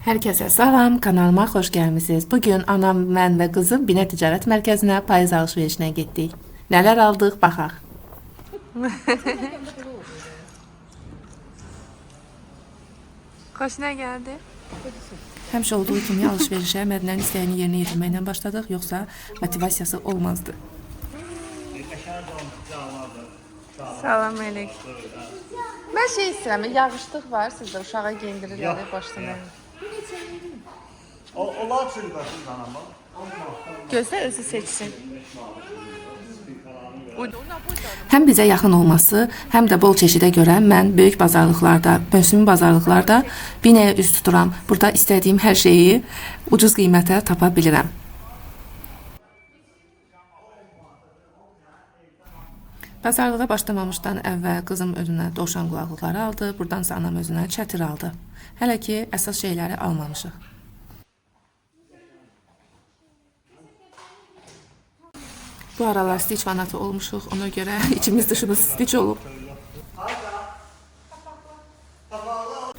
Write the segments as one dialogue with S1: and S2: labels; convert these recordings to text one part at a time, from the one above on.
S1: Herkese salam, kanalıma hoş gelmişsiniz. Bugün anam, mən və qızım Binə Ticarət Mərkəzinə payız alışverişinə getdik. Nələr aldıq, baxaq.
S2: Xoşuna gəldi?
S1: Həmişə olduğu kimi alışverişə Mədinənin istəyini yerinə yetirməklə başladıq, yoxsa motivasiyası olmazdı.
S2: Salam əleykum. Mən şey istəyirəm, yağışlıq var sizdə, uşağa geyindirirlər başdan.
S3: Onlar çürübəsin anam.
S2: Gözlə özü seçsin.
S1: Həm bizə yaxın olması, həm də bol çeşidə görə mən böyük bazarlıqlarda, mövsümi bazarlıqlarda Binəyə üz tuturam. Burada istədiyim hər şeyi ucuz qiymətə tapa bilirəm. Bazarlığa başlamamışdan əvvəl qızım özünə dovşan qulaqlıqları aldı, burdansa anam özünə çətir aldı. Hələ ki əsas şeyləri almamışıq. Bu aralar Stitch fanatı olmuşuq, ona görə içimiz dışımız Stitch olub.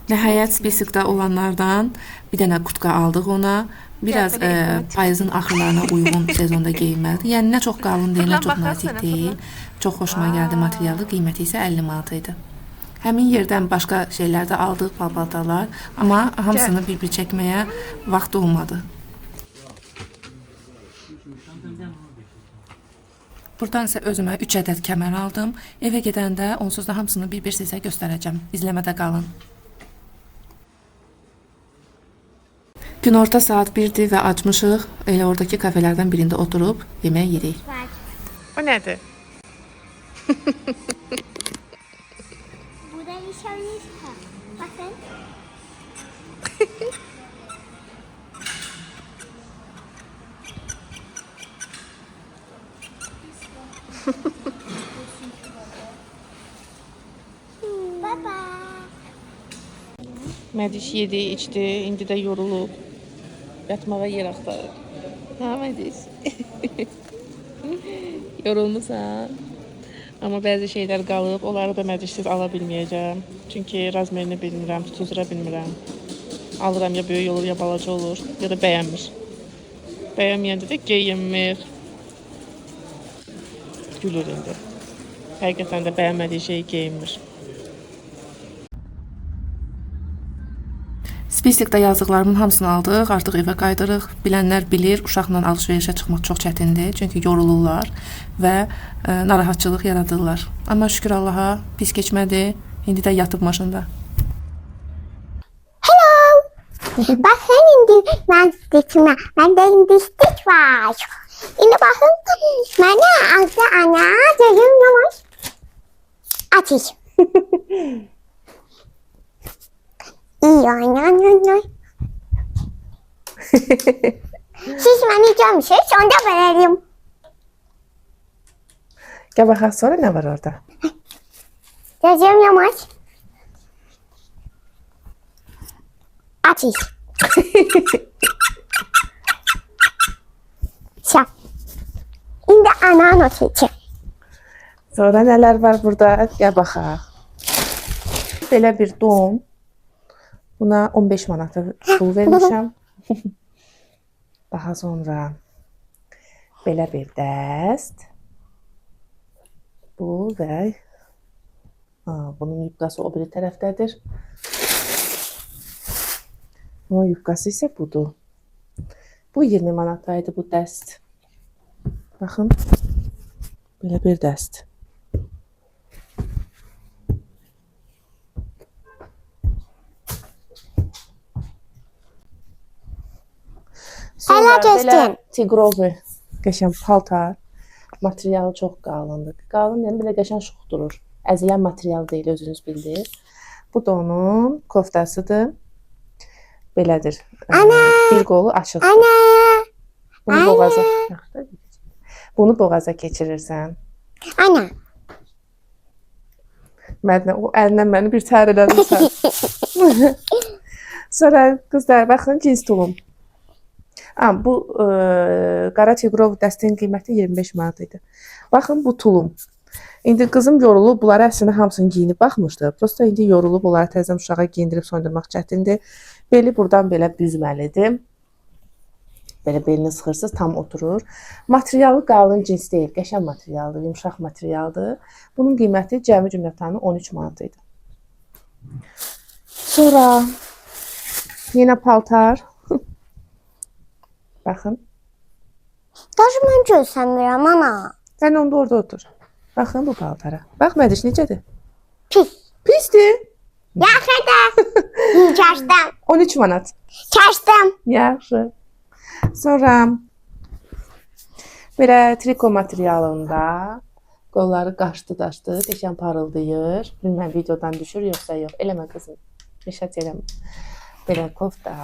S1: Nəhayət spisikdə olanlardan bir dənə kurtka aldıq ona. Biraz payızın axırlarına uyğun sezonda geyinməlidir. Yəni nə çox qalın deyil, nə çox nazik deyil. Çox xoşuma gəldi materialı, qiyməti isə 50 manat idi. Həmin yerdən başqa şeylər də aldıq, paltarlar, amma hamısını bir-bir çəkməyə vaxt olmadı. Buradan isə özümə 3 ədəd kəmər aldım. Evə gedəndə onsuz da hamısını bir-bir sizə göstərəcəm. İzləmədə qalın. Günorta saat 1-dir və acmışıq. Elə oradakı kafelərdən birində oturub yemək yedik.
S2: O nədir?
S4: Bu da nişanlısı. Bakın. Baba.
S2: Mədiş yedi, içdi, indi də yorulub. Yatmağa yer axtarır. Hə, Mədiş? Yorulmusan? Amma bəzi şeylər qalıb, onları da Mədişsiz ala bilməyəcəm. Çünki razmerini bilmirəm, tutuzura bilmirəm. Alıram ya böyük olur, ya balaca olur, ya da bəyənmir. Bəyənməyəndə də geyinmir. Gülür indi. Həqiqətən də bəyənmədiyi şeyi geyinmir.
S1: Spisikdə yazdıqlarımın hamısını aldıq, artıq evə qayıdırıq. Bilənlər bilir, uşaqla alış-verişə çıxmaq çox çətindir, çünki yorulurlar və narahatçılıq yaradırlar. Amma şükür Allaha pis keçmədi. İndi də yatıb maşında.
S4: Hello. Bakın indi ben stitch'ime. Ben de indi stitch var. Şimdi bakın bana azı ana gözüm yavaş. Ateş. İyi oynanın. Siz beni görmüşsünüz, onu da verelim.
S2: Gəl baxaq sonra nə var orada?
S4: Gözüm yavaş. Ateş. Şap. İndi ananı seçim.
S2: Sonra nələr var burada? Gəl baxaq. Belə bir don. Buna 15 manata pul vermişəm. Daha sonra belə bir dəst. Bu və bunun yubqası o biri tərəfdədir. Bunun yubqası isə budur. Bu 20 manataydı bu dəst. Baxın. Belə bir dəst. Sonra
S4: Hələ
S2: belə
S4: göstər.
S2: tigrovi qəşəng paltar. Materialı çox qalındır. Qalın yəni belə qəşəng şux durur. Əzilən material deyil, özünüz bildiniz. Bu da onun koftasıdır. Belədir.
S4: Ana!
S2: Bir qolu açıq.
S4: Ana.
S2: Bunu boğaza. Bunu boğaza keçirirsən.
S4: Ana.
S2: Mədinə, o əlinə məni bir tər elədin sən. Sonra qızlar, baxın cins tulum. Bu qara tigrov dəstənin qiyməti 25 manat idi. Baxın bu tulum. İndi qızım yorulub, bunları əslində hamısını geyinib baxmışdı. Prosta indi yorulub, onları təzədən uşağa geyindirib soyundurmaq çətindir. Beli buradan belə büzməlidir. Belə belini sıxırsınız, tam oturur. Materialı qalın cins deyil, qəşəng materialdır, yumşaq materialdır. Bunun qiyməti cəmi cümlətanı 13 manat idi. Sonra yenə paltar. Baxın.
S4: Daşı mən görsənmirəm ana.
S2: Sən onda orada otur. Baxın bu paltara. Bax Mədiş necədir?
S4: Pis.
S2: Pisdir.
S4: Yaxşı da. Kəsdim.
S2: 13 manat.
S4: Kəsdim.
S2: Yaxşı. Sonra belə triko materialında qolları qaşdı daşdı, qəşəng parıldayır. Bilməm videodan düşür yoxsa yox. Eləmə qızım. Mişat eləmə. Belə kofta.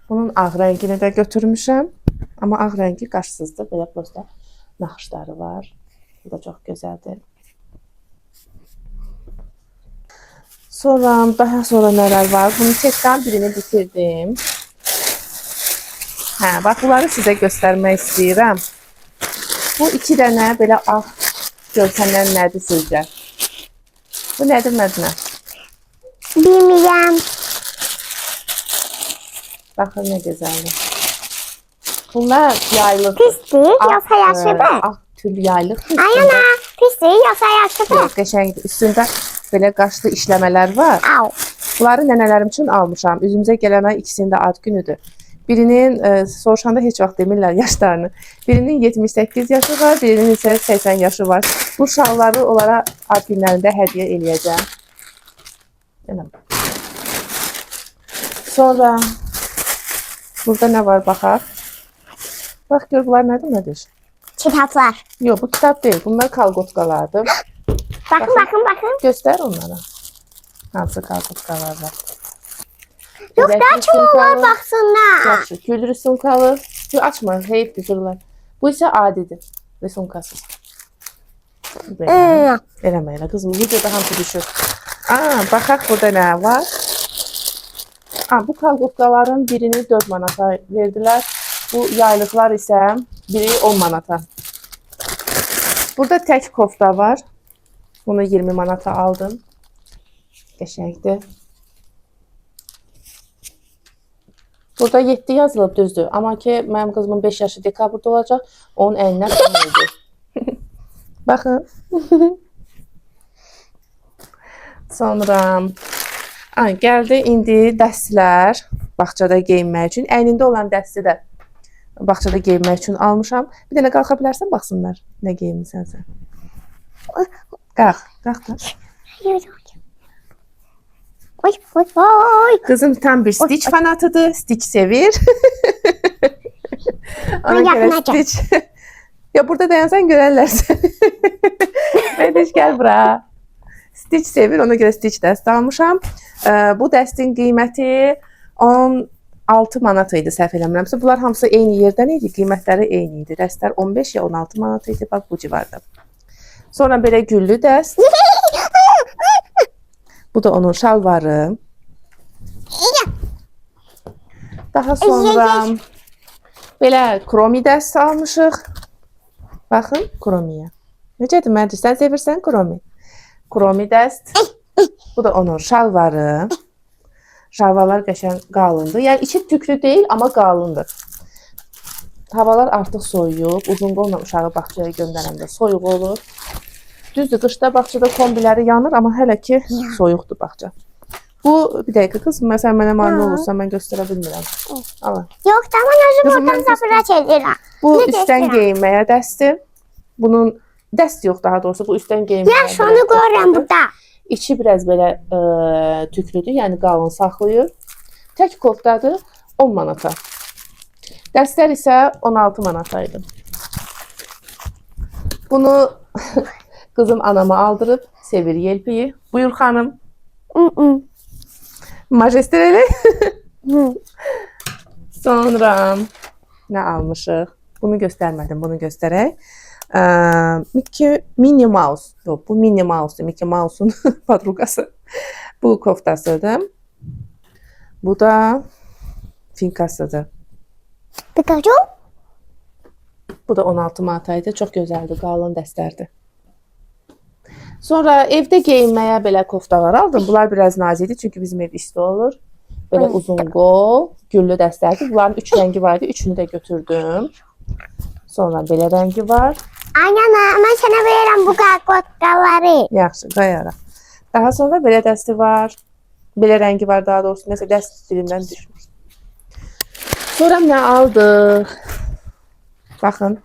S2: Bunun ağ rəngini də götürmüşəm. Amma ağ rəngi qaşsızdır. Belə prosta naxışları var. Bu da çox gözəldir. Sonra daha sonra nələr var? Bunu çekdən birini bitirdim. Hə, bax bunları sizə göstərmək istəyirəm. Bu iki dənə belə ağ görsənən nədir sizcə? Bu nədir Mədinə?
S4: Bilmirəm.
S2: Baxın nə gözəldir. Bunlar yaylıqdır.
S4: Pisdir, yoxsa yaxşıdır?
S2: Ağ tül yaylıqdır.
S4: Ay ana, pisdir, yoxsa yaxşıdır?
S2: Yox, qəşəngdir. Üstündə belə qaşlı işləmələr var.
S4: Au.
S2: Bunları nənələrim üçün almışam. Üzümüzə gələn ay ikisinin də ad günüdür. Birinin soruşanda heç vaxt demirlər yaşlarını. Birinin 78 yaşı var, birinin isə 80 yaşı var. Bu şalları onlara ad günlərində hədiyyə eləyəcəm. Gəlin. Sonra burada nə var baxaq. Bax gör bunlar nədir, nədir?
S4: Kitablar.
S2: Yox, bu kitab deyil. Bunlar kalqotkalardır.
S4: Baxın, baxın, baxın.
S2: Göstər onlara. Hansı kalqotkalar var.
S4: Yox
S2: Bəzəkli
S4: da açın onlar
S2: sumkalı.
S4: baxsınlar.
S2: Yaxşı, gül rüsumkalı. Yox, açma, heyf üzürlər. Bu isə adidir, rüsumkasız. Belə. Eləmə elə qızım, videoda hamısı düşür. Aa, baxaq burada nə var. Aa, bu kalqotkaların birini 4 manata verdilər. Bu yaylıqlar isə biri 10 manata. Burada tək kofta var. Bunu 20 manata aldım. Qəşəngdir. Burada 7 yazılıb düzdür. Amma ki mənim qızımın 5 yaşı dekabrda olacaq, onun əyninə tam oldu. Baxın. Sonra gəldi indi dəstlər bağçada geyinmək üçün. Əynində olan dəsti də bağçada geyinmək üçün almışam. Bir dənə qalxa bilərsən baxsınlar nə geyinmisən sən. Qalx, qalx da.
S4: Oy, oy, oy.
S2: Qızım tam bir Stitch fanatıdır. Stitch sevir. Ona görə. Stitch. Ya burada dayansan görərlər səni. Mədiş gəl bura. Stitch sevir, ona görə Stitch dəsti almışam. Bu dəstin qiyməti 16 manat idi, səhv eləmirəmsə. Bunlar hamısı eyni yerdən idi, qiymətləri eyni idi. Dəstlər 15 ya 16 manat idi, bax bu civarda. Sonra belə güllü dəst. Bu da onun şalvarı. Daha sonra belə kromi dəst almışıq. Baxın, kromiyə. Necədir Mədiş? Sən sevirsən kromi? Kromi dəst. Bu da onun şalvarı. Şalvarlar qəşəng qalındır. Yəni içi tüklü deyil, amma qalındır. Havalar artıq soyuyub. Uzun qolla uşağı bağçaya göndərəndə soyuq olur. Düzdür, qışda bağçada kombiləri yanır, amma hələ ki soyuqdur bağça. Bu bir dəqiqə qız, məsələn mənə mane olursa mən göstərə bilmirəm. Ala.
S4: Yox da mən özüm oradan zapırat edirəm.
S2: Bu üstdən geyinməyə dəsti. Bunun dəst yox daha doğrusu, bu üstdən geyinməyə.
S4: Yaxşı, onu qoyuram burada.
S2: İçi biraz belə tüklüdür, yəni qalın saxlayır. Tək koftadır, 10 manata. Dəstlər isə 16 manata idi. Bunu qızım anama aldırıb, sevir yelpiyi. Buyur xanım. Majester elə. Sonra nə almışıq? Bunu göstərmədim, bunu göstərək. Mickey Minnie Mouse. Yox, bu Minnie Mouse'dur. Mickey Mouse'un podrugası. Bu koftasıdır. Bu da finkasıdır.
S4: Pikachu.
S2: Bu da 16 manata idi. Çox gözəldir, qalın dəstərdir. Sonra evdə geyinməyə belə koftalar aldım. Bunlar biraz nazikdir çünki bizim ev isti olur. Belə uzun qol, güllü dəstəkdir. Bunların 3 rəngi var idi. Üçünü də götürdüm. Sonra belə rəngi var.
S4: Aynen ben sana veririm bu kotkaları.
S2: Yaxşı, qoyarıq. Daha sonra belə dəsti var. Belə rəngi var daha doğrusu. Nəsə dəst dilimdən düşmür. Sonra nə aldıq? Baxın,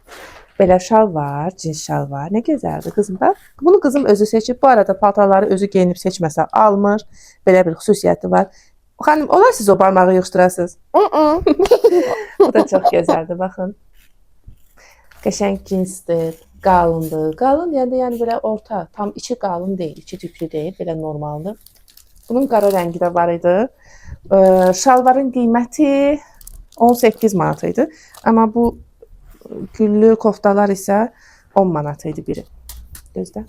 S2: belə şal var, cins şal var. Nə gözəldir qızım bax. Bunu qızım özü seçib. Bu arada paltarları özü geyinib seçməsə almır. Belə bir xüsusiyyəti var. Xanım, olar siz o barmağı yığışdırasınız? Bu da çox gözəldir, baxın. Qəşəng cinsdir, qalındır. Qalın yəni belə orta, tam içi qalın deyil, içi tüklü deyil, belə normaldır. Bunun qara rəngi də var idi. Şalvarın qiyməti 18 manat idi. Amma bu güllü koftalar isə 10 manat idi biri. Gözlə.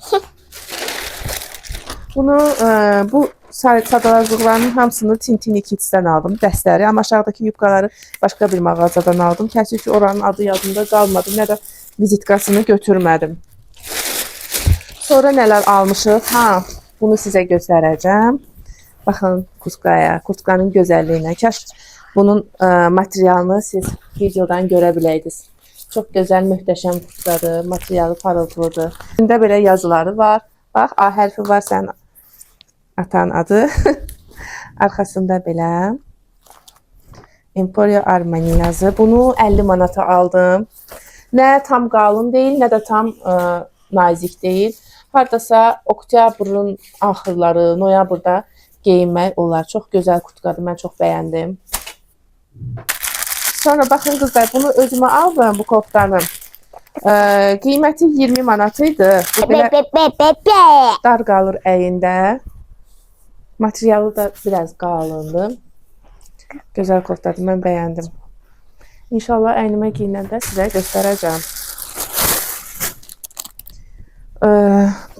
S2: Bunu bu sadalazlıqlarının hamısını Tintini Kids-dən aldım, dəstləri. Amma aşağıdakı yubkaları başqa bir mağazadan aldım. Təəssüf ki, oranın adı yadımda qalmadı, nə də vizitkasını götürmədim. Sonra nələr almışıq? Ha, bunu sizə göstərəcəm. Baxın kurtkaya, kurtkanın gözəlliyinə. Kaş bunun materialını siz videodan görə biləydiniz. Çox gözəl, möhtəşəm kurtkadır, materialı parıltılıdır. Üstündə belə yazıları var. Bax, A hərfi var sənin atan adı. Arxasında belə Emporio Armani yazı. Bunu 50 manata aldım. Nə tam qalın deyil, nə də tam nazik deyil. Hardasa oktyabrın axırları, noyabrda geyinmək olar. Çox gözəl kurtkadır. Mən çox bəyəndim. Sonra baxın qızlar, bunu özümə aldım bu koftanı. Qiyməti 20 manat idi. Bu belə
S4: Be be be be.
S2: dar qalır əyində. Materialı da biraz qalındır. Gözəl koftadır, mən bəyəndim. İnşallah əynimə geyinəndə sizə göstərəcəm.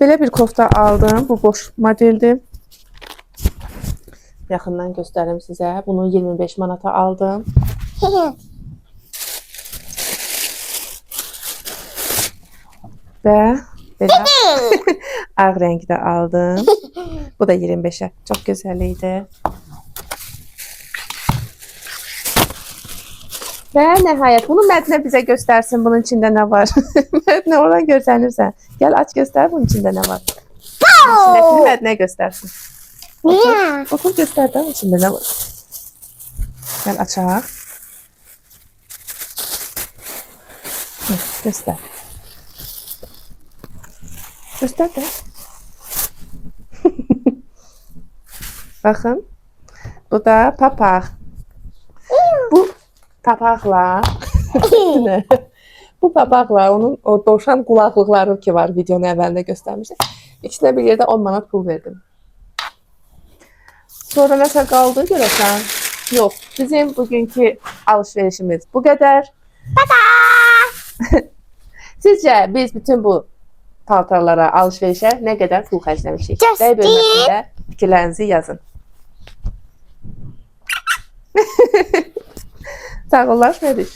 S2: Belə bir kofta aldım. Bu boş modeldir. Yaxından göstərim sizə. Bunu 25 manata aldım. Və belə ağ rəngdə aldım. Bu da 25-ə. Çox gözəl idi. Və nəhayət bunu Mədinə bizə göstərsin bunun içində nə var. Mədinə oradan görsənirsən. Gəl aç göstər bunun içində nə var. İçindəkini Mədinə göstərsin.
S4: Niye?
S2: Otur göstər də içində nə var. Gəl açaq. Hı, göstər. Göstər də. Baxın. Bu da papaq. Bu papaqla bu papaqla onun o dovşan qulaqlıqları ki var videonun əvvəlində göstərmişdim. İkisinə bir yerdə 10 manat pul verdim. Sonra nəsə qaldı görəsən? Yox, bizim bugünkü alışverişimiz bu qədər. Sizcə biz bütün bu paltarlara, alışverişə nə qədər pul xərcləmişik? Dəy bölməsində fikirlərinizi yazın. Sağollaşmayadıq.